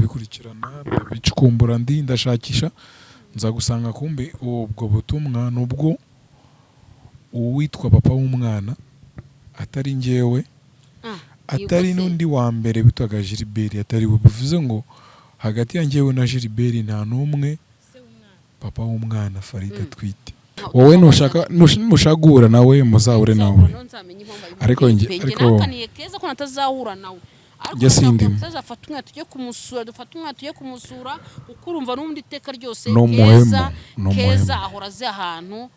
Ndabikurikirana, ndabicukumbura, ndashakisha, nza gusanga kumbe ubwo butumwa nubwo uwitwa papa w'umwana atari njyewe, atari Yego se. n'undi wa mbere witwaga Gilbert atari we. Bivuze ngo hagati ya njyewe na Gilbert nta n'umwe papa w'umwana Farida atwite. Wowe nushaka guhura nawe, muzahure nawe. Nzahura, nzamenya impamvu abivuga. Ariko Pe, njye nahakaniye Keza ko natazahura nawe, ariko Njye ndashaka sindimo. tuzafata umwana tujye kumusura, dufate umwana tujye kumusura, kuko urumva n'ubundi iteka ryose Ni umuhemu, Keza ni umuhemu. Keza ahora azi ahantu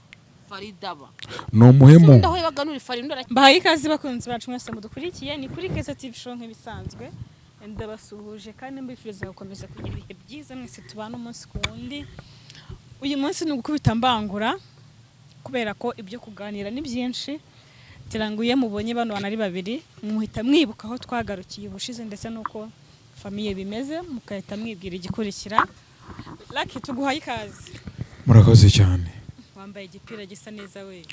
Farida aba. Ni umuhemu. Ubundi aho yabaga nuri Farida Mbahaye ikaze, bakunzi bacu mwese mudukurikiye. Ni kuri Keza TV Show nk'ibisanzwe. Ndabasuhuje kandi mbifuriza gukomeza kugira ibihe byiza mwese tubana umunsi ku wundi. Uyu munsi ni ugukubita mbangura kubera ko ibyo kuganira ni byinshi. Ngira ngo iyo mubonye bano bantu ari babiri, muhita mwibuka aho twagarukiye ubushize ndetse n'uko famille bimeze, mugahita mwibwira igikurikira. Lucky, tuguhaye ikaze. Murakoze cyane. Wambaye igipira gisa neza we.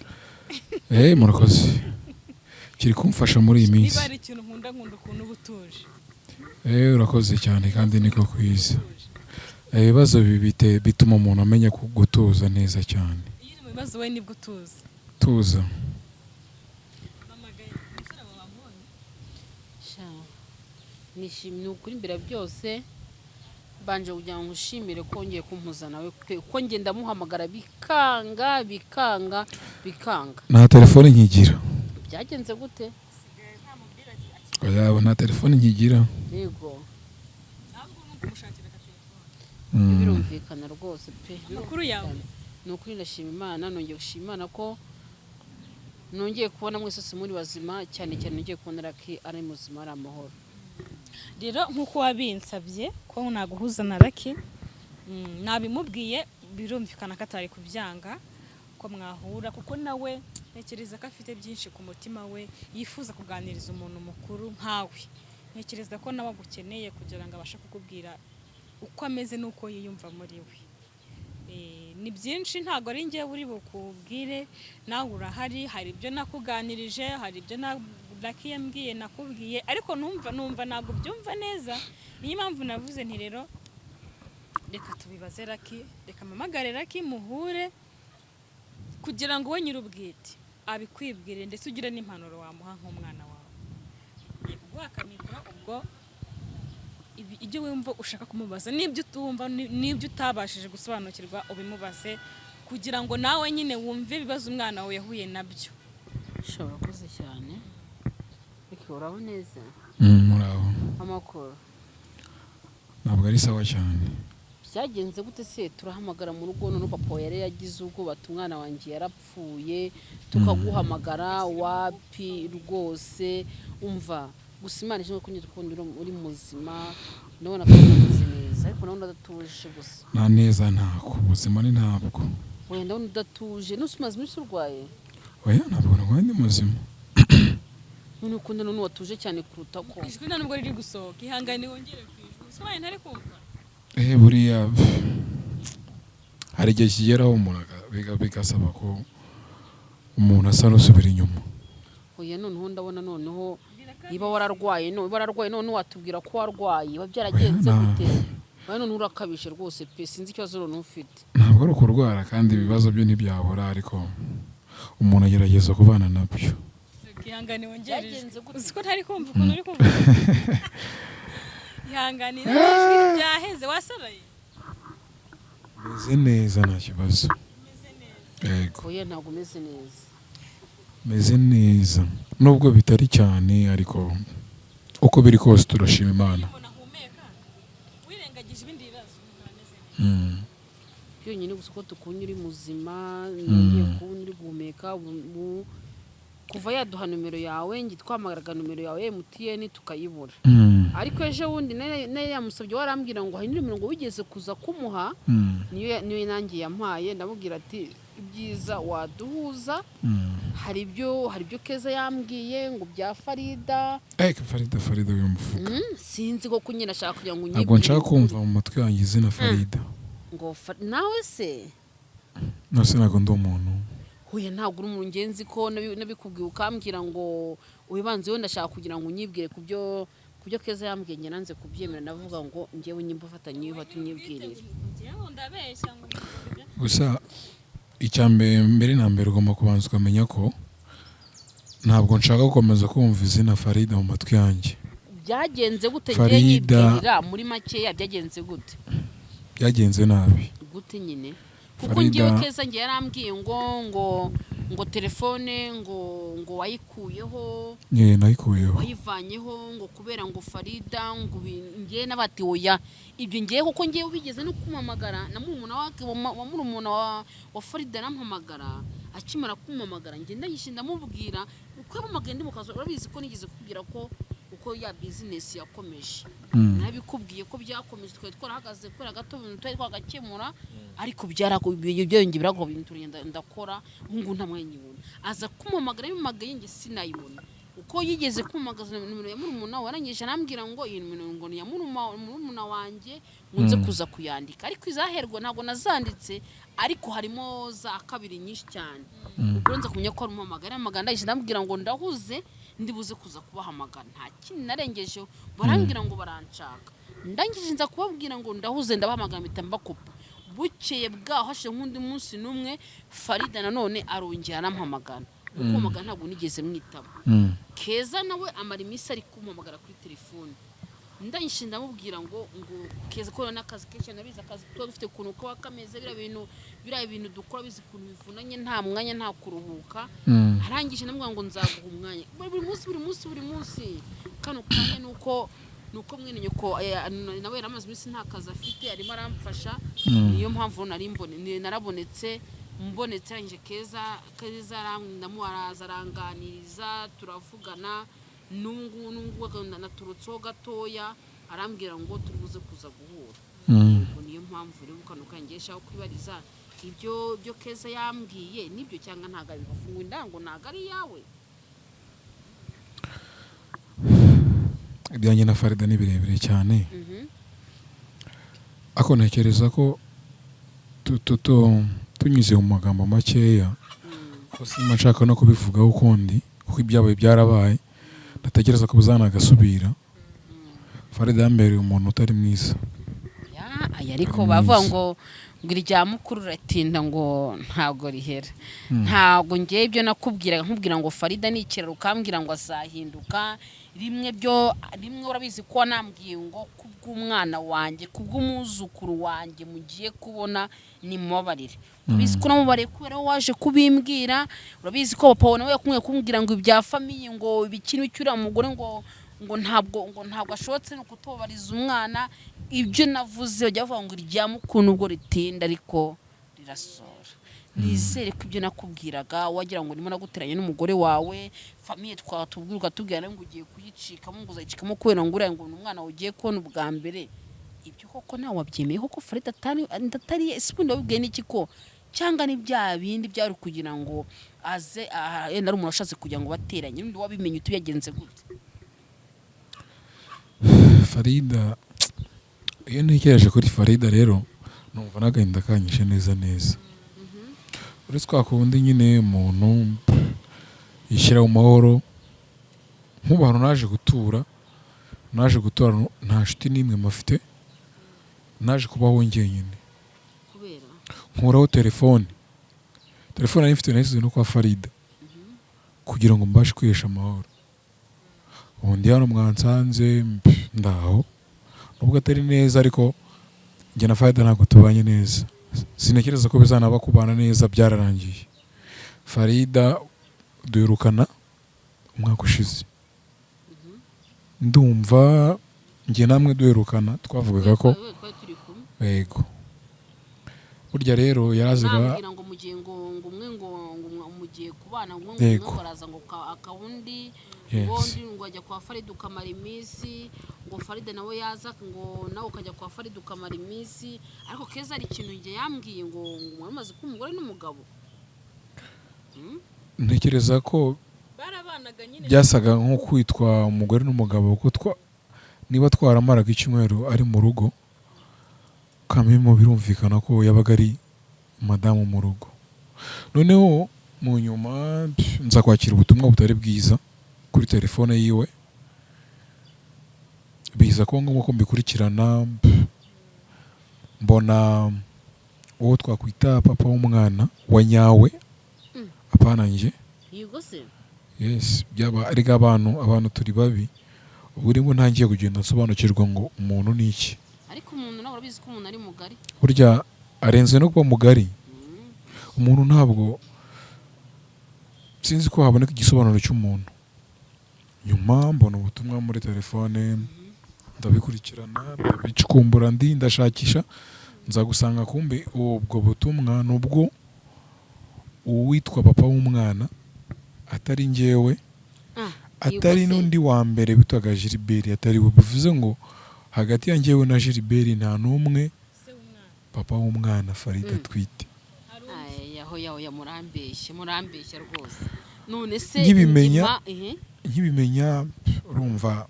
Murakoze, kiri kumfasha muri iyi minsi. Niba hari ikintu nkunda, nkunda ukuntu uba utuje. Urakoze cyane, kandi niko kwiza. Ibibazo bituma umuntu amenya gutuza neza cyane. Iyo uri mu bibazo we nibwo utuza. Tuza. Mpamagaye umusore wawe wamubonye. Sha, nishimiye ukuri. Imbere ya byose mbanje kugira ngo nkushimire ko wongeye kumpuza nawe pe, kuko njye ndamuhamagara bikanga, bikanga, bikanga. Nta telefone nkigira. Byagenze gute? Oya, nta telefone nkigira. Yego. Ntabwo ni ukumushakira agatelefone. Birumvikana rwose pe. Amakuru yawe? Ni ukuri ndashima Imana, nongeye gushima Imana ko nongeye kubona mwese muri bazima, cyane cyane nongeye kubona Lucky ari muzima, ari amahoro. Rero nk'uko wabinsabye ko naguhuza na Lucky, nabimubwiye, birumvikana ko atari kubyanga ko mwahura, kuko nawe ntekereza ko afite byinshi ku mutima we yifuza kuganiriza umuntu mukuru nkawe. Ntekereza ko nawe agukeneye kugira ngo abashe kukubwira uko ameze n'uko yiyumva muri we. Ni byinshi, ntabwo ari njyewe uri bukubwire, nawe urahari. Hari ibyo nakuganirije, hari ibyo na Lucky yambwiye nakubwiye, ariko numva ntabwo byumva neza. Niyo mpamvu navuze nti rero reka tubibaze Lucky, reka mpamagare Lucky muhure kugira ngo we nyir'ubwite abikwibwire, ndetse ugire n'impanuro wamuha nk'umwana wawe. Ngiye kuguha akamikoro, ubwo ibyo wumva ushaka kumubaza n'ibyo utumva n'ibyo utabashije gusobanukirwa ubimubaze, kugira ngo nawe nyine wumve ibibazo umwana wawe yahuye nabyo. Sha, urakoze cyane. Lucky, uraho neza? Muraho. Amakuru? Ntabwo ari sawa cyane. Byagenze gute se? Turahamagara mu rugo, none papa yari yagize ubwoba ati umwana wanjye yarapfuye, tukaguhamagara wapi rwose. Umva gusa, Imana ishimwe ko njye tukunda uri muzima. Ndabona ko umeze neza, ariko ndabona udatuje gusa. Nta neza, ntako, ubuzima ni ntabwo. Wenda ndabona udatuje, nuse umaze iminsi urwaye? Oya, ntabwo ndwaye, ndi muzima. None ukunda none watuje cyane kuruta ko Ijwi nta nubwo riri gusohoka, ihangane wongere ku ijwi, usobaye ntari kumva. Buriya hari igihe kigeraho umuntu bigasaba ko umuntu asa n'usubira inyuma. Oya, noneho ndabona noneho niba wararwaye, niba wararwaye none watubwira ko warwaye, biba byaragenze Oya, gute? Oya, none urakabije rwose pe, sinzi ikibazo noneho ufite. Ntabwo ari ukurwara, kandi ibibazo byo ntibyabura, ariko umuntu agerageza kubana nabyo. Ihangane wongere ijwi. Byagenze gute? Uzi ko ntari kumva ukuntu uri kumva? Ihangane, ijwi ryaheze, wasaraye. Meze neza, nta kibazo. Yego. Oya, ntabwo umeze neza. Meze neza nubwo bitari cyane, ariko uko biri kose turashima Imana. Umuntu ahumeka wirengagije ibindi bibazo, umuntu ameze neza. Byonyine gusa ko tukubonye uri muzima, nongeye kubona uri guhumeka. Kuva yaduha nomero yawe, njye twamagaraga nomero yawe ya MTN tukayibura. Ariko ejo bundi nayo yamusabye, warambwira ngo hari nimero ngo wigeze kuza kumuha. Niyo nanjye yampaye. Ndamubwira ati ibyiza waduhuza. Hari ibyo Keza yambwiye ngo bya Farida. Farida, Farida wimuvuga. Sinzi koko nyine, ashaka kugira ngo Ntabwo unyibwire nshaka ukuri. kumva mu matwi yanjye izina Farida. Ngo nawe se? Nose ntabwo ndi umuntu? Huye, ntabwo uri umuntu ngenzi ko nabikubwiye ukambwira ngo ubibanze, wenda ndashaka kugira ngo unyibwire ku byo Kubyo Keza yambwiye, njye nanze kubyemera, ndavuga ngo njyewe nyimba ufatanye iyo batunyibwirira. Njyewe ndabeshya ngo Gusa icya mbere, mbere na mbere, ugomba kubanza ukamenya ko ntabwo nshaka gukomeza kumva izina Farida mu matwi yanjye. Byagenze gute ngiye? Nyibwirira muri makeya, byagenze gute? Byagenze nabi. Gute nyine? Kuko ngewe Keza ngewe yarambwiye ngo telefone ngo wayikuyeho. Ye, nayikuyeho. Wayivanyeho ngo kubera ngo Farida, ngo ngewe n'abati oya, ibyo ngewe kuko ngewe bigeze no kumpamagara na murumuna wa murumuna wa Farida arampamagara. Akimara kumpamagara, njye ndayishe, ndamubwira uko yampamagaye ndi mu kazi. Urabizi ko nigeze kubwira ko uko ya bizinesi yakomeje. Nabikubwiye ko byakomeje, twari twarahagaze kubera gato ibintu twari twagakemura, ariko byongeye biragoba, ibintu turagenda ndakora. Ubu ngubu nta mwanya nyibona. Aza kumpamagara, yampamagaye njye sinayibona. Uko yigeze kumpamagaza nimero ya murumuna we, arangije arambwira ngo iyi nimero ngo ni iya murumuna wanjye, ngo nze kuza kuyandika, ariko izaherwa ntabwo nazanditse, ariko harimo za kabiri nyinshi cyane. Ubwo nza kumenya ko ari umuhamagara, yampamagara, ndangije ndamubwira ngo ndahuze, ndibuze kuza kubahamagara. Nta kindi narengejeho. Barambwira ngo baranshaka, ndangije nza kubabwira ngo ndahuze, ndabahamagara, mpita mbakupa. Bukeye bwaho, hashize nk'undi munsi n'umwe, Farida nanone arongera arampamagara. Kumpamagara ntabwo nigeze mwitaba. Keza nawe amara iminsi ari kumpamagara kuri telefone, ndangije ndamubwira ngo Keza ko n'akazi kenshi, nabizi akazi tuba dufite ukuntu kaba kameze, biriya bintu dukora bizi ukuntu bivunanye, nta mwanya, nta kuruhuka. Arangije ndamubwira ngo nzaguha umwanya buri munsi, buri munsi, buri munsi. Kano kanya nuko mwene nyoko nawe yari amaze iminsi nta kazi afite, arimo aramfasha. Niyo mpamvu nari narabonetse, mbonetse, arangije Keza araza aranganiriza, turavugana. N'ubu naturutseho gatoya, arambwira ngo turi buze kuza guhura. Ubwo niyo mpamvu rero kano kanya ngiye nshaka kwibariza ibyo byo Keza yambwiye, nibyo cyangwa ntabwo abibafunga indango, ntabwo ari iyawe? Ibyanjye na Farida ni birebire cyane, ariko ntekereza ko tunyuze mu magambo makeya, ko simba nshaka no kubivugaho ukundi, kuko ibyabaye byarabaye, ndatekereza ko bizanagasubira. Farida yambereye umuntu utari mwiza. Ya, aya ariko Ari bavuga mwiza. ngo irya mukuru riratinda, ngo ntabwo rihera. Ntabwo ngewe ibyo nakubwiraga, nkubwira ngo Farida ni ikiraro, ukambwira ngo azahinduka rimwe, byo rimwe. Urabizi ko wanambwiye ngo kubw'umwana wanjye, kubw'umwuzukuru wanjye mugiye kubona, nimubabarire. Urabizi ko namubariye kubera ko waje kubimbwira. Urabizi ko papa wawe nawe yakumwe kumbwira ngo ibya famille, ngo ibiki n'icyo, uriya mugore ngo ntabwo ashobotse no kutubabariza umwana. Ibyo navuze, bajya bavuga ngo irya mukuru nubwo ritinda ariko rirasora. Nizere ko ibyo nakubwiraga, wagira ngo ndimo naguteranya n'umugore wawe, famille twatubwira, ukatubwira nawe ngo ugiye kuyicikamo, ngo uzayicikamo kubera ngo uriya ngo ni umwana ugiye kubona ubwa mbere. Ibyo koko nawe wabyemeye koko Farida atari ese? Ubundi wabibwiye n'iki ko cyangwa ni bya bindi byari kugira ngo aze aha, yenda ari umuntu washatse kugira ngo bateranye n'undi? Wabimenye utuyagenze gute? Farida, iyo ntekereje kuri Farida rero, numva n'agahinda kanyishe neza neza. Uretse kwa kundi nyine umuntu yishyira mu mahoro, nk'ubu hantu naje gutura nta nshuti n'imwe mafite, naje kubaho njyenyine. Kubera? Nkuraho telefone nari mfite, nayisize no kwa Farida kugira ngo mbashe kwihesha amahoro. Ubu ndi hano mwansanze, ndaho nubwo atari neza, ariko njye na Farida ntabwo tubanye neza, sintekereza ko bizanaba kubana neza, byararangiye. Farida duherukana umwaka ushize, ndumva njye namwe duherukana twavugaga ko Twari turi kumwe. Yego, burya rero yarazaga. Nambwira ngo mugiye ngo umwe ngo mugiye kubana, ngo umwe ngo araza ngo akawundi ngo undi ngo ajya kwa Farida ukamara iminsi, ngo Farida nawe yaza ngo nawe ukajya kwa Farida ukamara iminsi. Ariko Keza hari ikintu njye yambwiye ngo mwamaze kuba umugore n'umugabo. Ntekereza ko Barabanaga nyine. byasaga nko kwitwa umugore n'umugabo, kuko niba twaramaraga icyumweru ari mu rugo kamimo, birumvikana ko yabaga ari madamu mu rugo. Noneho mu nyuma nza kwakira ubutumwa butari bwiza kuri telefone yiwe. Biza kuba ngombwa ko mbikurikirana, mbona uwo twakwita papa w'umwana wa nyawe, apana njye. Yego se. Yes, byaba ariko abantu turi babi. Ubwo nibwo ntangiye kugenda nsobanukirwa ngo umuntu ni iki. Ariko umuntu nawe urabizi ko umuntu ari mugari. Burya arenze no kuba mugari. Umuntu ntabwo, sinzi ko haboneka igisobanuro cy'umuntu. Nyuma mbona ubutumwa muri telefone, ndabikurikirana, ndabicukumbura, ndashakisha, nza gusanga kumbe ubwo butumwa nubwo uwitwa papa w'umwana atari njyewe, atari n'undi wa mbere witwaga Gilbert atari we. Bivuze ngo hagati ya njyewe na Gilbert nta n'umwe papa w'umwana Farida atwite. Aho yaho ya murambeshye, murambeshya rwose. None se Nkibimenya, urumva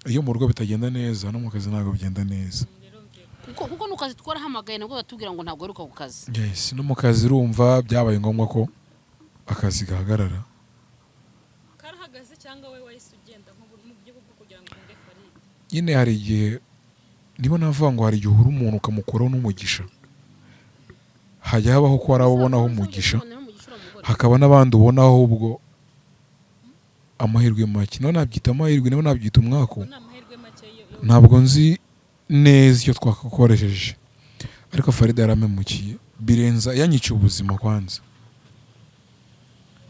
iyo mu rugo bitagenda neza, no mu kazi ntabwo bigenda neza. Kuko nukazi twarahamagaye nabwo batubwira ngo ntabwo aheruka ku kazi. Yes, no mu kazi urumva byabaye ngombwa ko akazi gahagarara. Karahagaze cyangwa we wahise ugenda mu buryo bwo kugira ngo unge Farida? Nyine hari igihe niba navuga ngo hari igihe uhura umuntu ukamukuraho n'umugisha, hajya habaho ko hari abo ubonaho umugisha, hakaba n'abandi ubonaho ubwo amahirwe make. Niba nabyita amahirwe, niba nabyita umwaku, ntabwo nzi neza icyo twakakoresheje, ariko Farida yarampemukiye birenza, yanyiciye ubuzima kwanza.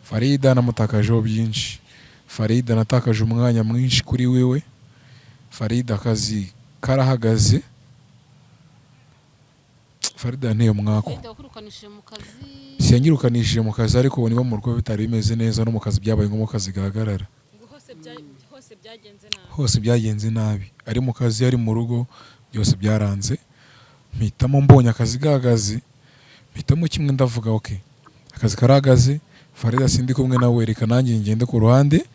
Farida namutakajeho byinshi, Farida natakaje umwanya mwinshi kuri wewe, Farida akazi karahagaze, Farida yanteye umwaku. Siyanyirukanishije mu kazi, ariko niba mu rugo bitari bimeze neza, no mu kazi byabaye ngombwa akazi gahagarara. Hose byagenze nabi, ari mu kazi ari mu rugo byose byaranze. Mpitamo mbonye akazi gahagaze, mpitamo kimwe, ndavuga okay, akazi karahagaze, Farida sindi kumwe nawe, reka nanjye ngende ku ruhande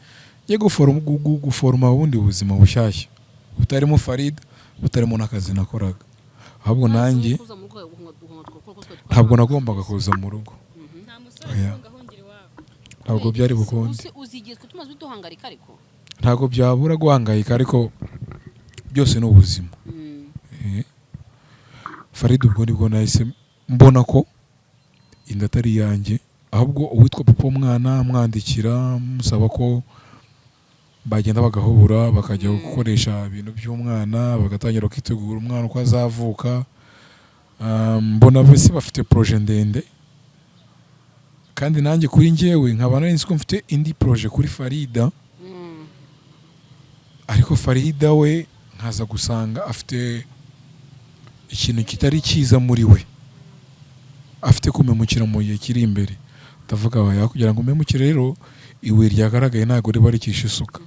njye guforoma ubundi buzima bushyashya butarimo Farida, butarimo n'akazi nakoraga. Ahubwo nanjye ntabwo nagombaga kuza mu rugo, ntabwo byari bukunde, ntabwo byabura guhangayika, ariko byose ni ubuzima. Farida ubwo nibwo nahise mbona ko inda atari iyanjye, ahubwo uwitwa papa w'umwana amwandikira musaba ko bagenda bagahura, bakajya gukoresha ibintu by'umwana, bagatangira kwitegura umwana uko azavuka. Mbona bose bafite projet ndende, kandi nanjye kuri njyewe nkaba nari nzi ko mfite indi projet kuri Farida, ariko Farida we nkaza gusanga afite ikintu kitari cyiza muri we, afite kumemukira mu gihe kiri imbere. Ndavuga aya kugira ngo umemukire rero, ibuye ryagaragaye ntabwo riba rikisha isuka.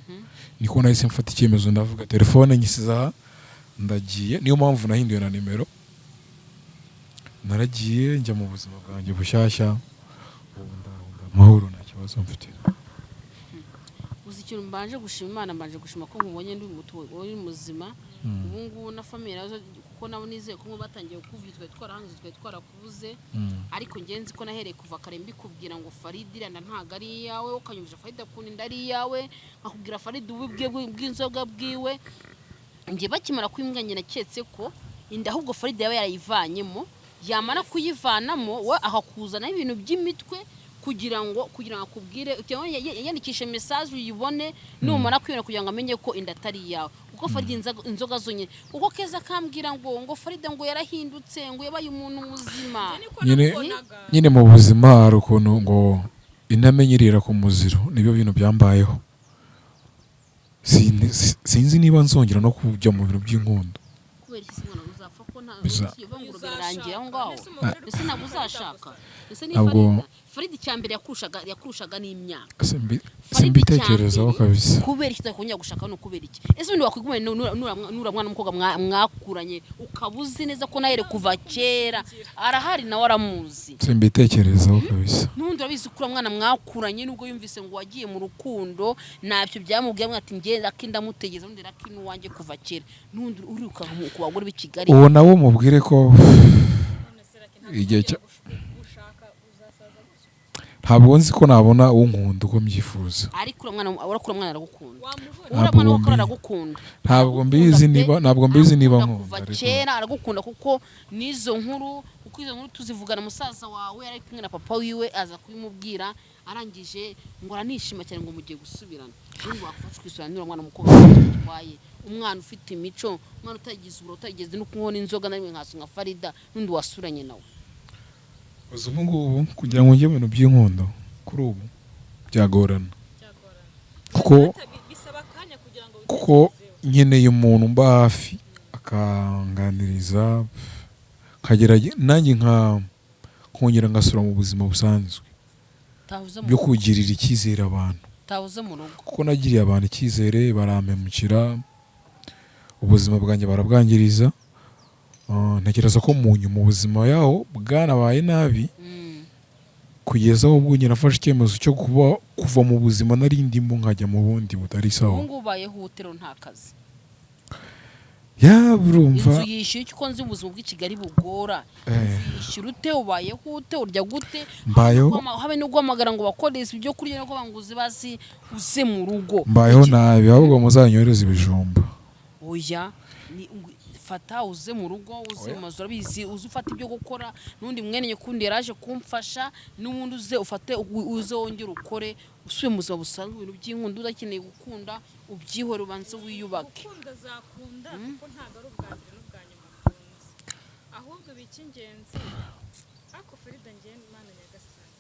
Niko nahise mfata icyemezo, ndavuga telefone nyisiza aha ndagiye. Niyo mpamvu nahinduye na nimero, naragiye njya mu buzima bwanjye bushyashya, ubu amahoro nta kibazo mfite. Uzi ikintu mbanje gushima Imana, mbanje gushima ko nkubonye ndi uri muzima ubu ngubu na famille nazo, kuko nabo nizeye ko batangiye kuvuga twari twarahanze, twari twarakubuze, ariko ngenzi nzi ko nahereye kuva kare mbikubwira ngo Farida iranda ntago ari iyawe, ukanyumvisha Farida kuntu inda ari iyawe, nkakubwira Farida ububi bw'inzoga bwiwe. Njye bakimara kwimbwa njye naketse ko inda ahubwo Farida yaba yarayivanyemo, yamara kuyivanamo we akakuzana ibintu by'imitwe kugira ngo akubwire, yandikishe message uyibone, numara kwibona kugira ngo amenye ko inda atari iyawe, kuko Farida inzoga zonyine. Kuko Keza akambwira ngo Farida ngo yarahindutse, ngo yabaye umuntu muzima. Nyine mu buzima hari ukuntu ngo intamenyerera ku muziro, nibyo bintu byambayeho. Sinzi niba nzongera no kujya mu bintu by'inkundo. Farida icyambere yakurushaga n'imyaka. Simbitekerezaho kabisa. Kubera iki utakongera gushaka no kubera iki? Ese ubundi wakwigumana nura mwana w'umukobwa mwakuranye ukabuzi neza ko nahere kuva kera arahari nawe aramuzi. Simbitekerezaho kabisa. N'ubundi urabizi ko mwana mwakuranye nubwo yumvise ngo wagiye mu rukundo ntabyo byamubwiye ati nge Lucky ndamutegeza undi Lucky n'uwanjye kuva kera. N'ubundi uriruka ku bagore b'i Kigali. Uwo nawo mubwire ko igihe cyo Ntabwo nzi ko nabona unkunda uko mbyifuza. Ariko uriya mwana, urakura mwana aragukunda. Wamubona. Uriya mwana Ntabwo wakora aragukunda. Ntabwo mbizi niba, ntabwo mbizi niba Aragukunda nkunda kuva ariko kera aragukunda, kuko n'izo nkuru, kuko izo nkuru tuzivugana, musaza wawe ari kumwe na papa wiwe aza kubimubwira, arangije ngo aranishima cyane ngo mugiye gusubirana. Ubundi wafashe ukisubirana n'uriya mwana w'umukobwa utwaye, umwana ufite imico, umwana utagize uburo, utagize no kunywa n'inzoga na rimwe, nka Farida n'undi wasuranye nawe. Uzi ubu ngubu kugira ngo njye mu bintu by'inkundo kuri ubu byagorana, kuko bisaba akanya kugira ngo kuko nkeneye umuntu mba hafi akanganiriza, nkagerage nanjye nka kongera ngasura mu buzima busanzwe Utahuze mu byo rugo. kugirira icyizere abantu. Utahuze mu rugo. Kuko nagiriye abantu icyizere barampemukira, ubuzima bwanjye barabwangiriza. Ntekereza ko mu nyuma ubuzima yaho bwanabaye nabi, kugeza aho ubwo njye nafashe icyemezo cyo kuba kuva mu buzima nari ndimo nkajya mu bundi butari Ubu sawa. ngubu ubayeho utero nta kazi. Ya, urumva. Inzu yishyuye icyo, uko nzi ubuzima bw'i Kigali bugora, inzu yishyura ute? Ubayeho ute? Urya gute? Mbayeho Habe no guhamagara ngo bakoreshe ibyo kurya no kuvuga ngo uze basi uze mu rugo. Mbayeho nabi, ahubwo muzanyohereze ibijumba. Oya, ni fata uze mu rugo, uze mu mazu, urabizi, uze ufate ibyo gukora. N'undi mwene nyekundi yaraje kumfasha, n'ubundi uze ufate, uze wongere ukore, usubire mu buzima busanzwe. Ibintu by'inkundo udakeneye gukunda ubyihore, ubanze wiyubake. Gukunda azakunda, kuko ntabwo ari ubwa mbere n'ubwa nyuma akunze, ahubwo icy'ingenzi, ariko Farida, njye Imana nyagasani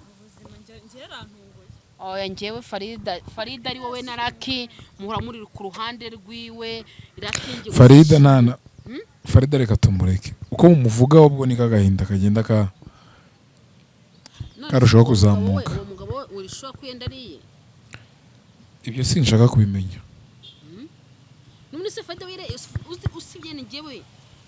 mu buzima njye yarantunguye. Oya, njyewe Farida, Farida ari wowe na Raki muhora muri ku ruhande rwiwe. Raki njye Farida nana, Farida reka tumureke, uko mumuvuga ahubwo niko agahinda kagenda ka None karushaho se uwo mugabo we- kuzamuka. Uwo mugabo we urishobora kwiyenda ariye? Ibyo sinshaka kubimenya. None se Farida wire usibye ni njyewe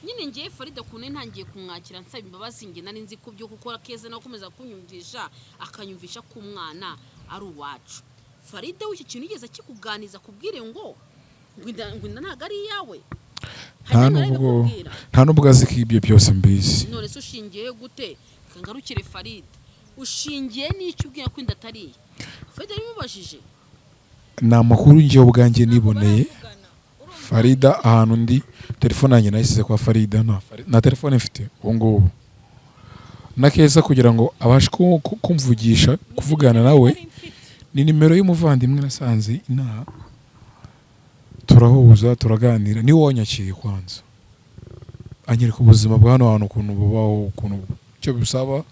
nyine, njyewe Farida ukuntu ntangiye kumwakira nsaba imbabazi, njye nari nzi ko byo gukora keza nawe akomeza kunyumvisha, akanyumvisha ko umwana ari uwacu. Farida w'icyo kintu yigeze akikuganiza kubwire ngo inda ntabwo ari iyawe? Nta Hanyuma nubwo arabikubwira? Nta nubwo azi ko ibyo byose mbizi. None se ushingiye gute? Reka ngarukire Farida, ushingiye n'icyo ubwira ko inda atari iye? Farida yabimubajije? Ni amakuru njyewe ubwanjye niboneye. Baravugana, urumva? Farida ahantu ndi, telefone yanjye nayisize kwa Farida, nta telefone mfite ubu ngubu. Na Keza kugira ngo abashe kumvugisha, kuvugana nawe, Nari mfite. ni nimero y'umuvandimwe nasanze inaha, turahuza, turaganira, niwe wanyakiriye kwanza, anyereka ubuzima bwa hano hantu ukuntu bubaho, ukuntu icyo bisaba.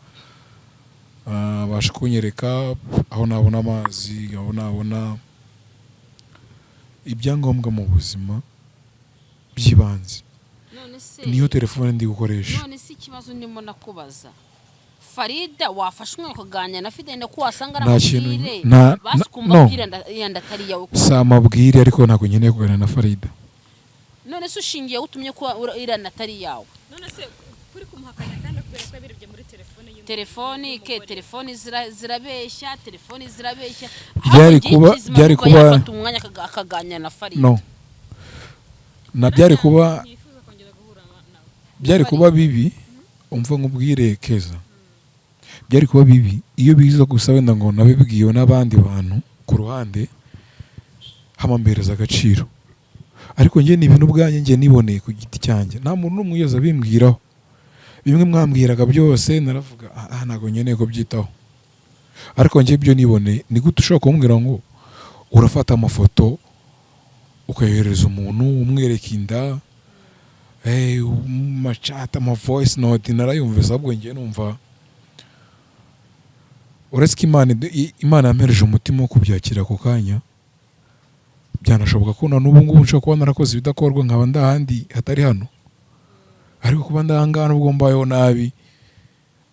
Abasha kunyereka aho nabona amazi, aho nabona ibyangombwa mu buzima by'ibanze. None se Niyo telefone ndi gukoresha. None se ikibazo ndimo nakubaza, Farida wafashe umwana ukaganira na Fidel ko wasanga ari Nta kintu amabwire, basi ukumva no. abwira yenda atari iyawe? Si amabwire, ariko ntabwo nkeneye kuganira na Farida. None se ushingiye utumye ko iriya atari iyawe? None se kuri kumuhakanya kandi kubera ko yabirebye muri telefone Telefoni ke y'umugore. Telefoni zirabeshya, telefoni zirabeshya. Byari Ahubwo igihe byari kizima kuba yafata umwanya akaganira na Farida. No, na byari kuba Ntiyifuza kongera guhura nawe. Byari kuba bibi. Umva nkubwire Keza, byari kuba bibi iyo biza gusa wenda ngo nabibwiwe n'abandi bantu ku ruhande hamambereza agaciro, ariko njye ni ibintu ubwanjye njye niboneye ku giti cyanjye, nta muntu n'umwe wigeze abimbwiraho. Bimwe mwambwiraga byose naravuga: "Ah, ah, ntabwo nkeneye kubyitaho." Ariko njye ibyo niboneye, ni gute ushobora kumbwira ngo urafata amafoto ukayohereza umuntu umwereka inda, amachat, ama voice note narayumvise. Ahubwo njye numva uretse ko Imana yampereje umutima wo kubyakira ako kanya, byanashoboka ko na n'ubu ngubu nshobora kuba narakoze ibidakorwa nkaba ndahandi hatari hano, ariko kuba ndahangaha nubwo mbayeho nabi,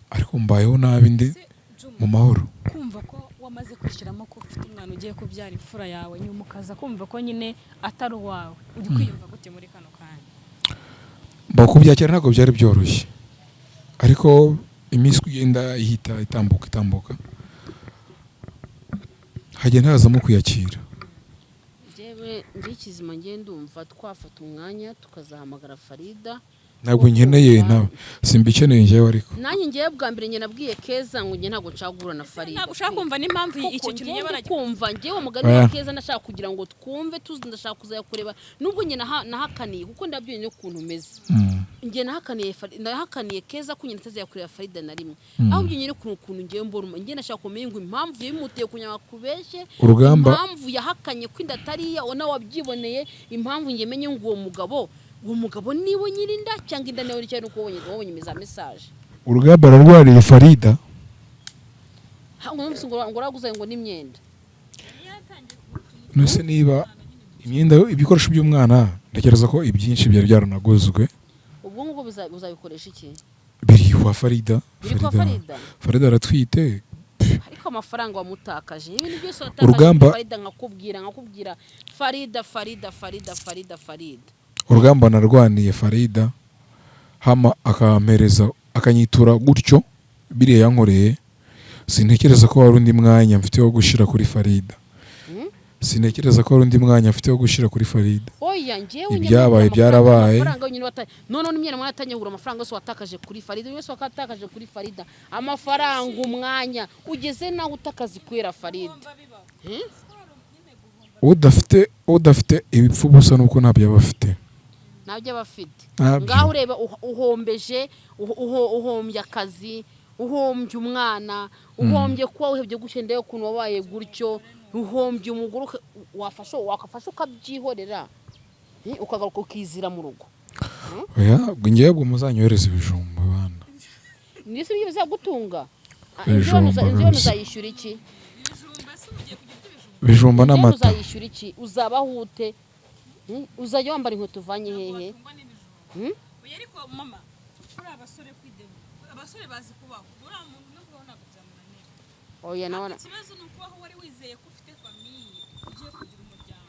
ariko mbayeho nabi ndi Se Juma, mu mahoro. Kumva ko wamaze kwishyiramo ko ufite umwana ugiye kubyara imfura yawe, nyuma ukaza kumva ko nyine atari uwawe, uri kwiyumva gute muri kano kanya? Mba kubyakira ntabwo byari byoroshye, ariko iminsi uko igenda ihita, itambuka itambuka, hagenda hazamo kwiyakira. Njyewe njye kizima, njye ndumva twafata umwanya tukazahamagara Farida. Ntabwo nkeneye, simbikeneye njyewe ariko. Nanjye ngewe bwa mbere njye nabwiye Keza ngo njye ntabwo nshaka guhura na Farida. Ntabwo ushaka kumva n'impamvu Kuko icyo kintu njyewe nyabara. ndi kumva njyewe umugani wa Keza, ndashaka kugira ngo twumve tuzi, ndashaka kuzajya kureba nubwo njye nahakaniye kuko ndabyonye ukuntu umeze. Njye nahakaniye nahakaniye Keza ko njye ntazajya kureba Farida na rimwe, aho ibyo nyine ukuntu njyewe mbona njye nashaka kumenya ngo impamvu yimutiye kugira ngo akubeshye, Urugamba impamvu yahakanye ko inda atari iya nawe wabyiboneye, impamvu njye menye ngo uwo mugabo niwe nyirinda cyangwa inda niwe cyangwa nuko wabonye za message. Urugamba ararwariye Farida. Ngo numvise ngo uraguze ngo n'imyenda. Nose niba imyenda, ibikoresho by'umwana, ntekereza ko ibyinshi byari byaranaguzwe. Ubwo ngubwo uzabikoresha iki? Biri kwa Farida. Biri kwa Farida. Farida. Farida aratwite. Ariko amafaranga wamutakaje, ibintu byose watakaje Urugamba kuri Farida, nkakubwira Farida, Farida, Farida, Farida, Farida. Urugamba narwaniye Farida hama akampereza akanyitura gutyo biriya yankoreye, sintekereza ko hari undi mwanya mfite wo gushyira kuri Farida. Sintekereza ko hari undi mwanya mfite wo gushyira kuri Farida. Oya, njyewe Ibyabaye byarabaye. Amafaranga yonyine none n'imyenda mwaratangiye kugura, amafaranga yose watakaje kuri Farida, yose watakaje kuri Farida, amafaranga, umwanya, ugeze nawe utakaza kubera Farida. Udafite ibipfu busa nuko ntabyo aba afite. Ntabyo aba afite. Ntabyo. Ngaho ureba uhombeje uhombye akazi, uhombye umwana, uhombye kuba wihebye gutyo, ndebe ukuntu wabaye gutyo, uhombye umugore, wafasha wakafasha ukabyihorera, ukagaruka ukizira mu rugo. Oya, ubwo ngewe ubwo muzanyohereza ibijumba bana. Ndetse ibyo bizagutunga. Ibijumba inzu hano kabisa. uzayishyura iki? Ibijumba Inzu hano n'amata. uzayishyura iki? Uzabaho ute? Uzajya wambara inkweto uvanye hehe? Oya, ariko mama, kuri abasore kwideba, abasore bazi kubaho, uriya muntu no kubaho ntabwo byamunanira. Oya, nawe Ikibazo ni ukubaho wari wizeye ko ufite famille, ugiye kugira umuryango,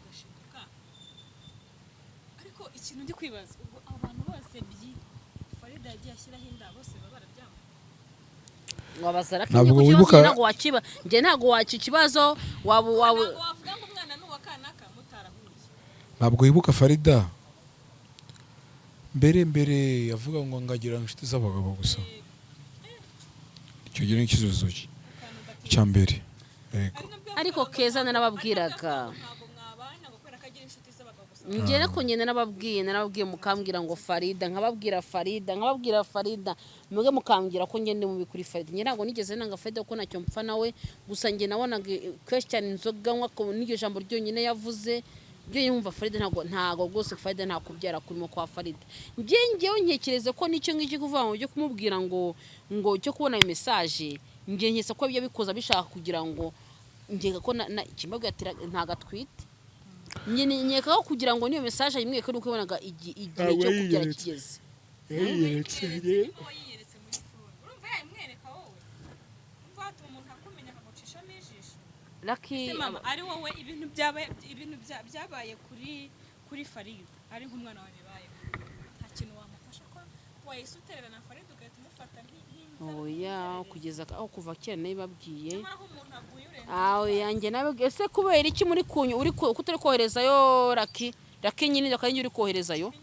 ugashiduka. Ariko ikintu ndi kwibaza, ubwo abantu bose Farida yagiye ashyiraho inda, bose baba barabyambaye? Wabaza Raki. Ntabwo Njye ku kibazo wibuka- ntabwo wakiba, njye ntabwo waca ikibazo waba Ntabwo wavuga ngo umwana ni uwa kanaka mutarahuye. Ntabwo wibuka Farida mbere yavuga ngo ngagira inshuti z'abagabo gusa? Icyo gihe ni ikizuzo cye cya mbere. Yego. Ariko Keza narababwiraga. Ntabwo mwabana ngo kubera ko agira inshuti z'abagabo gusa. Njye ariko njye narababwiye mukambwira ngo Farida, nkababwira Farida, nkababwira Farida, mwebwe mukambwira ko njye ndi mubi kuri Farida. Njye ntabwo nigeze nanga Farida kuko ntacyo mpfa nawe, gusa njye nabonaga kenshi cyane inzoga nywa n'iryo jambo ryonyine yavuze byo yumva Farida, ntabwo rwose Farida nta kubyara kurimo kwa Farida. Njye ngewe ntekereza ko nicyo ngicyo kuvuga ngo cyo kumubwira ngo cyo kubona ayo message, njye nkeka ko yabikoze abishaka kugira ngo nkeka ko na kimbabwira ati ntabwo atwite. Njye nkeka ko kugira ngo niyo message ayimwereke nuko yabonaga igihe Ntabwo cyo kubyara yiyeretse. kigeze. Yiyeretse. Niba wayiyeretse muri phone, urumva yayimwereka wowe? Urumva watuma umuntu akumenya akagucishamo ijisho? Lucky. Ese mama, ari wowe, ibintu byabaye, ibintu byabaye kuri Farida, ari nk'umwana wawe bibayeho, nta kintu wamufasha ko wahise utererana Farida ugahita umufata nk'inzara? Oya, kugeza aho kuva kera nabibabwiye. Nyamara aho umuntu aguye urenze. Aho yanjye nawe ese kubera iki muri kunyu uri kutari koherezayo Lucky? Lucky nyine akaba uri koherezayo.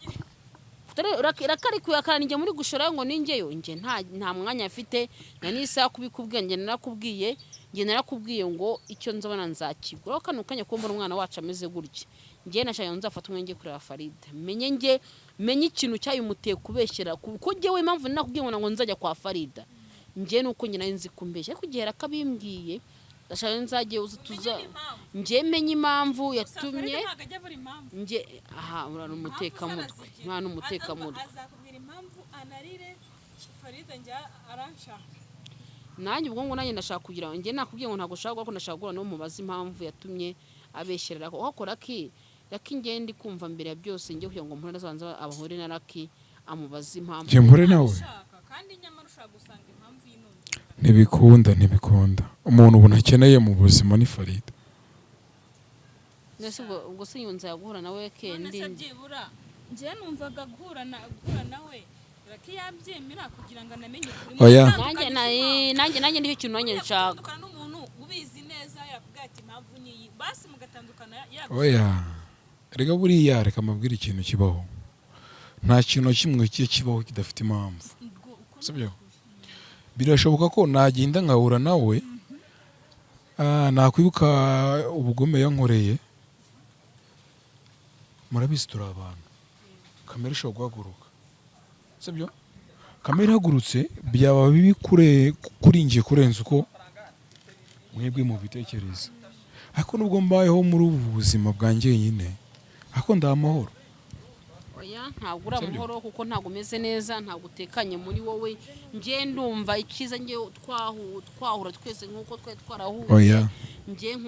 Lucky ari kuyakana, njye muri gushora ngo ninjyeyo, njye nta mwanya mfite na n'isaha kubikubwiye. Njye narakubwiye, njye narakubwiye ngo icyo nzabona nzakigura. Kano kanya kumbona umwana wacu ameze gutya, njye nashaka ngo nzafate umwanya njye kureba Farida, menye njye menye ikintu cyayimuteye kubeshyera, kuko njyewe impamvu nakubwiye ngo nzajya kwa Farida njye nuko nyina nzi kumbeshya, ariko igihe rakabimbwiye ndashaka nzajye uza tuza njye menye impamvu yatumye. Farida ntabwo ajya abura impamvu. Njye aha urana umutekamutwe, mwana umutekamutwe. Azakubwira impamvu anarire Farida, njya aranshaka. Nanjye ubwo ngo nanjye ndashaka kugira ngo njye nakubwiye ngo ntabwo ushaka ko ndashaka guhura n'uwo mubaza impamvu yatumye abeshyera ko Lucky. Lucky njye ndi kumva mbere ya byose njye kugira ngo mpure nazabanza abahure na Lucky amubaze impamvu. Njye mpure nawe? Ushaka kandi nyamara ushobora gusanga impamvu y'intumvikana. Ntibikunda, ntibikunda. Umuntu ubu ntakeneye mu buzima ni Farida. Mbese ubwo se nyunza guhura nawe None kendi? Se byibura njyewe numvaga guhura nawe Lucky yabyemera kugira ngo anamenye ukuri. Oya. Nanjye nanjye nicyo kintu nanjye nshaka. Gutandukana n'umuntu ubizi neza yakubwira ati impamvu ni iyi, basi mugatandukana Oya, reka buriya reka mbabwire ikintu kibaho. Nta kintu na kimwe kijya kibaho kidafite impamvu, sibyo? Birashoboka ko nagenda nkahura nawe, nakwibuka ubugome yankoreye. Murabizi, turi abantu, kamere ishobora guhaguruka, sibyo? Kamere ihagurutse byaba bibi kuri njye kurenza uko mwebwe mubitekereza. Ariko nubwo mbayeho muri ubu buzima bwa njyenyine, ariko ndi amahoro. Oya, ntabwo uri Sibyo? amahoro, kuko ntabwo umeze neza, ntabwo utekanye muri wowe. Njye ndumva icyiza njye twahura twese nk'uko twari twarahuye. Oya. Njye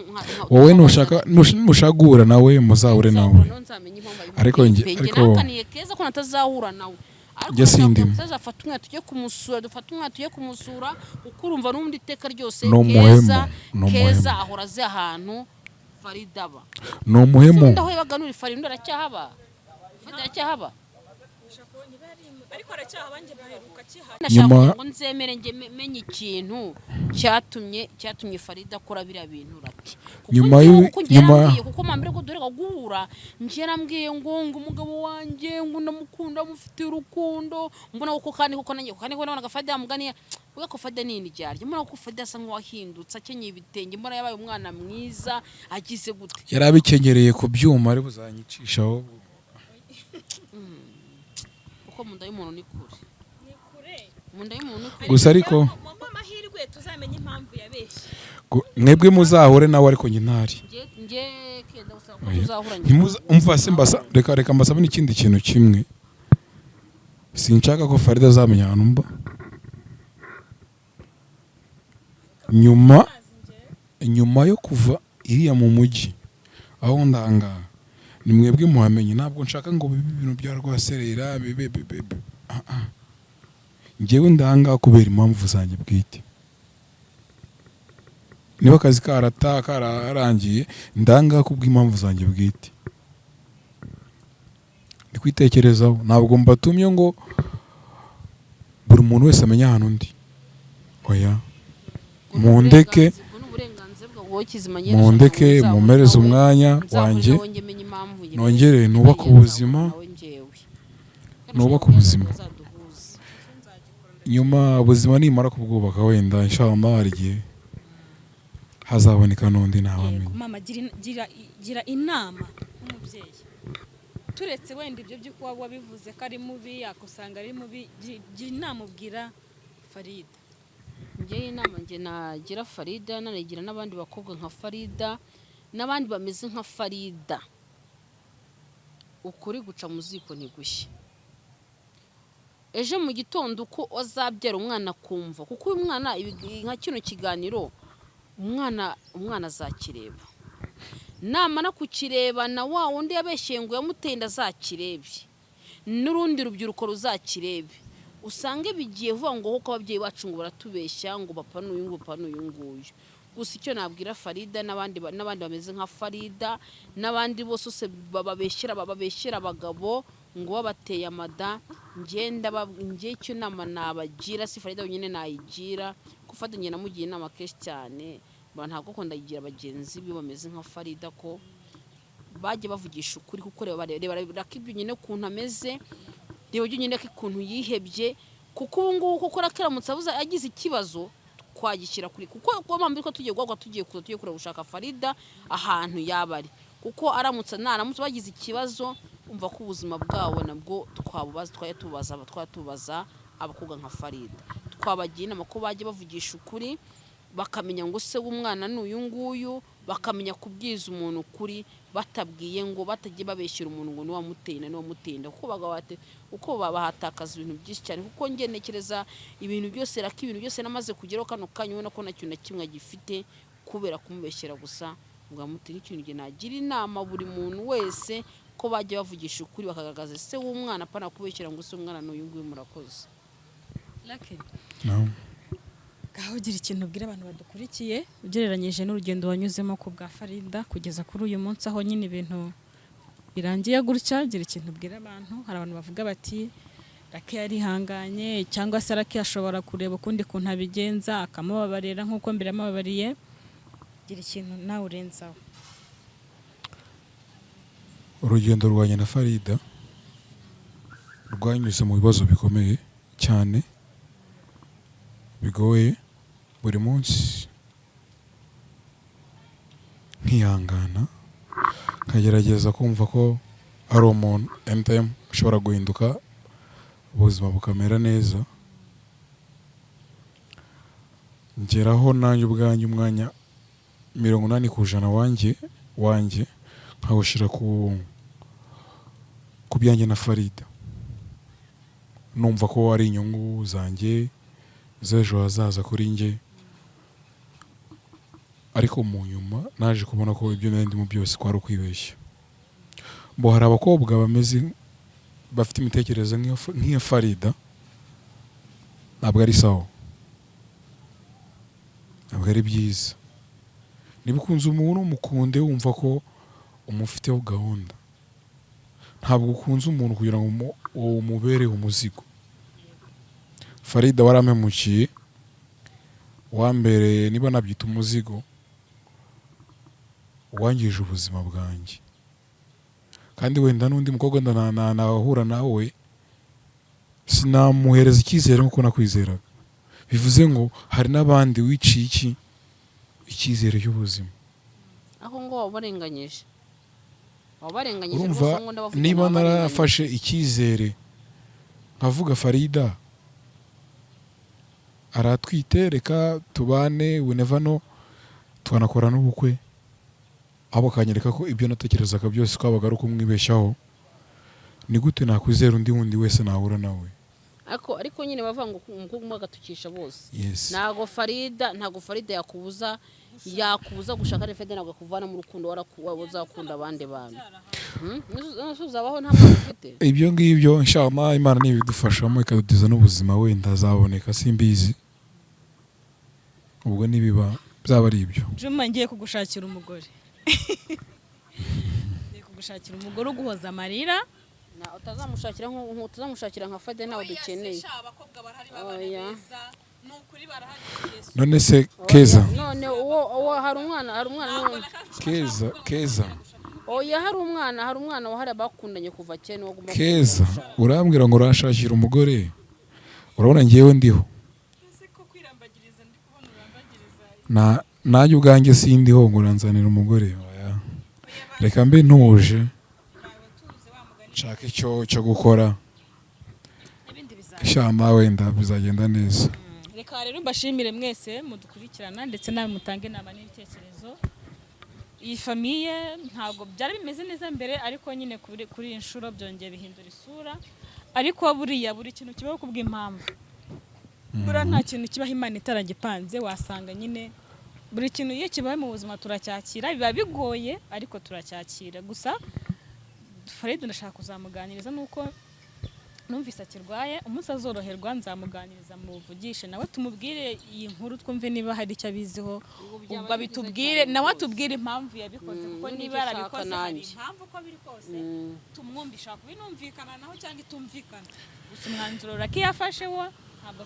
Wowe nushaka guhura nawe, muzahure nawe. Nzahura nawe, nzamenya impamvu abimuteye Ariko pe. Njye nahakaniye Keza ko natazahura nawe, ariko Njye ndashaka sindimo. tuzafata umwana tujye kumusura, dufate umwana tujye kumusura, kuko urumva n'ubundi iteka ryose Ni umuhemu, Keza ni umuhemu. Keza ahora azi ahantu Farida aba. Ni umuhemu. Ubundi aho yabaga nuri Farida aracyahaba? Farida aracyahaba? Ariko aracyahaba, njye baheruka akihaba. Nashaka Nyuma- kugira ngo nzemere njye menye ikintu cyatumye Farida akora biriya bintu rati. Kuko Nyuma njyewe kuko njye yarambwiye, kuko mambere ko duheruka guhura, njye yarambwiye ngo umugabo wanjye ngo ndamukunda, mufitiye urukundo, mbona ko kandi koko nanjye kandi ko nabonaga Farida yamuganiye uvuga ko Farida ni indyarya, mbona ko Farida asa nk'uwahindutse, akenyeye ibitenge, mbona yabaye umwana mwiza, agize gute. Yari abikenyereye ku byuma ari buzanyicishaho. Kuko mu nda y'umuntu ni kure. Ni kure. Mu nda y'umuntu ni kure. Gusa ariko- Mu amahirwe tuzamenye impamvu yabeshye. Mwebwe muzahure nawe, ariko njye ntari. Njye kenda gusa ko Oya. tuzahura njye. Umva se, mbasa reka mbasabe n'ikindi kintu kimwe. Sinshaka ko Farida azamenya ahantu mba nyuma yo kuva iriya mu mujyi aho ndanga. Ni mwebwe muhamenye. Ntabwo nshaka ngo bibe ibintu bya rwaserera bibe bibe bibe. Ah, ah. Njyewe ndanga kubera impamvu zanjye bwite. Niba akazi karata kararangiye, ndanga kubw'impamvu zanjye bwite, ndi kwitekerezaho. Ntabwo mbatumye ngo buri muntu wese amenye ahantu ndi, oya. Mundeke. Ubwo ni uburenganzira bwawe wowe kizima. Mundeke, mumpereze umwanya wanjye, nongere nubake ubuzima, nubake ubuzima. Nyuma ubuzima nimara kubwubaka, wenda inshallah hari igihe hazaboneka n'undi, ntawamenya. Yego, mama, gira inama nk'umubyeyi, turetse wenda ibyo by'uko waba wabivuze ko ari mubi, akusanga ari mubi. Gira inama ubwira Farida. Njyewe inama njye nagira Farida, nanagira n'abandi bakobwa nka Farida n'abandi bameze nka Farida: ukuri guca mu ziko ntigushye. Ejo mu gitondo uko azabyara umwana akumva, kuko uyu mwana nka kino kiganiro umwana azakireba, namara kukireba na wa wundi yabeshyeye ngo yamuteye inda azakirebe, n'urundi rubyiruko ruzakirebe, usange bigiye vuba ngo kuko ababyeyi bacu ngo baratubeshya, ngo papa n'uyu nguyu, papa n'uyu nguyu. Gusa icyo nabwira Farida n'abandi bameze nka Farida n'abandi bose bababeshyera abagabo ngo babateye amada, njye icyo nama nabagira, si Farida wenyine nayigira, ko Farida njye namugiye inama kenshi cyane, ntabwo ko ndayigira bagenzi be bameze nka Farida, ko bajya bavugisha ukuri. Kuko reba reba ibyo nyine ukuntu ameze, reba ibyo nyine ko ukuntu yihebye, kuko ubu ngubu kuko rakiramutse abuze agize ikibazo twagishyira kuri, kuko kuko mpamvu ko tugiye guhagwa, tugiye kuza, tugiye kureba gushaka Farida ahantu yaba ari, kuko aramutse naramutse bagize ikibazo, umva ko ubuzima bwabo nabwo twabubaza, twajya tubaza abakobwa nka Farida. Twabagira inama ko bajya bavugisha ukuri, bakamenya ngo se w'umwana ni uyu nguyu, bakamenya kubwiza umuntu ukuri, batabwiye ngo batagiye babeshyira umuntu ngo niwamuteye inda, niwamuteye inda, kuko uko bahatakaza ibintu byinshi cyane. Kuko njye ntekereza ibintu byose raka, ibintu byose namaze kugeraho kano kanya, ubona ko nta kintu na kimwe agifite kubera kumubeshyera gusa ngo amuteye. Ikintu njye nagira inama buri muntu wese ko bajya bavugisha ukuri, bakagaragaza se w'umwana, apana kubeshyira ngo se w'umwana ni uyu nguyu. Murakoze. Lucky, No. ngaho ugira ikintu ubwira abantu badukurikiye ugereranyije n'urugendo wanyuzemo ku bwa Farida kugeza kuri uyu munsi aho nyine ibintu birangiye gutya. Gira ikintu ubwira abantu. Hari abantu bavuga bati Lucky yarihanganye, cyangwa se Lucky ashobora kureba ukundi kuntu abigenza akamubabarira nk'uko mbere yamubabariye. Gira ikintu nawe urenzaho. Urugendo rwanjye na Farida Rwanyuze mu bibazo bikomeye cyane, bigoye, buri munsi nkihangana, nkagerageza kumva ko ari umuntu anytime ushobora guhinduka, ubuzima bukamera neza. Ngeraho nanjye ubwanjye umwanya 80% wanjye nkawushyira ku byanjye na Farida, numva ko ari inyungu zanjye z'ejo hazaza kuri njye. Ariko mu nyuma naje kubona ko ibyo nari ndimo byose kwari ukwibeshya. Bo hari abakobwa bameze, bafite imitekerereze nk'iya Farida. Ntabwo ari sawa, ntabwo ari byiza. Niba ukunze umuntu, umukunde wumva ko umufiteho gahunda. Ntabwo ukunze umuntu kugira ngo umubere umuzigo. Farida, warampemukiye, wambereye, niba nabyita umuzigo, wangije ubuzima bwanjye. Kandi wenda n'undi mukobwa nahura nawe sinamuhereza icyizere nk'uko nakwizeraga. Bivuze ngo hari n'abandi wiciye icyizere cy'ubuzima. Aho ngo wabarenganyije, wabarenganyije. Urumva, Rwose ngo ndabavuga, niba wabarenganyije. narafashe icyizere nkavuga Farida aratwite, reka tubane, we never know, twanakora n'ubukwe, aho bakanyereka ko ibyo natekerezaga byose kwabaga ari ukumwibeshyaho, ni gute nakwizera undi wundi wese nahura nawe? Ariko nyine bavuga ngo umukobwa umwe agatukisha bose. Yes. Ntago Farida yakubuza gushaka Farida, ntabwo akuvana mu rukundo, uzakunda abandi bantu. Nese uzabaho nta mwana ufite? Ibyo ngibyo, inshallah, Imana nibidufashamo ikadutiza n'ubuzima, wenda azaboneka, simbizi. Ubwo nibiba byaba ari ibyo. Juma, ngiye kugushakira umugore, ngiye kugushakira umugore uguhoza amarira. Utazamushakira nka Farida, ntawe dukeneye. Abakobwa barahari b'abana Oya. beza, ni ukuri barahari, Yesu. None se Keza? None uwo hari umwana none. Keza, Keza. Oya, hari umwana wahari bakundanye kuva kera, niwo agomba. Keza, urambwira ngo urashakira umugore, urabona ngewe ndiho? Ese ko kwirambagiriza, ndi kubona urambagiriza. Na nanjye ubwanjye sindiho ngo uranzanira umugore. Oya, reka mbe ntuje, Bawe tuze wa mugani. Nshaka icyo cyo gukora. Ibindi bizaza. Inshallah wenda bizagenda neza. Reka rero mbashimire mwese mudukurikirana, ndetse nawe mutange inama n'ibitekerezo. Iyi famille ntabwo byari bimeze neza mbere, ariko nyine kuri iyi nshuro byongeye bihindura isura. Ariko buriya buri kintu kibaho kubw'impamvu. Buriya nta kintu kibaho Imana itaragipanze. Wasanga nyine buri kintu iyo kibaye mu buzima turacyakira, biba bigoye ariko turacyakira. Gusa Farid ndashaka kuzamuganiriza, nuko numvise akirwaye. Umunsi azoroherwa nzamuganiriza, muvugishe nawe, tumubwire iyi nkuru, twumve niba hari icyo abiziho. Ubwo byaba Ubwo ari byiza abitubwire cyane nawe, rwose. atubwire impamvu yabikoze, kuko Nicyo niba nshaka yarabikoze hari nanjye. impamvu, uko biri kose tumwumvisha kubinumvikana naho cyangwa itumvikana. Gusa umwanzuro Lucky yafashe wo ntabwo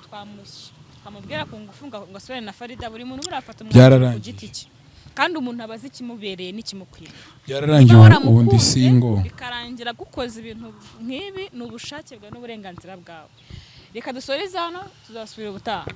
twamubwira ku ngufu ngo asubirane na Farida. Buri muntu buriya afata umwanzuro ku Byararangiye. giti cye, kandi umuntu aba azi ikimubereye n'ikimukwiriye. Byararangiye. Niba Ubu ndi waramukunze, single. bikarangira gukoza ibintu nk'ibi, ni ubushake bwawe n'uburenganzira bwawe. Reka dusoreze hano, tuzasubira ubutaha.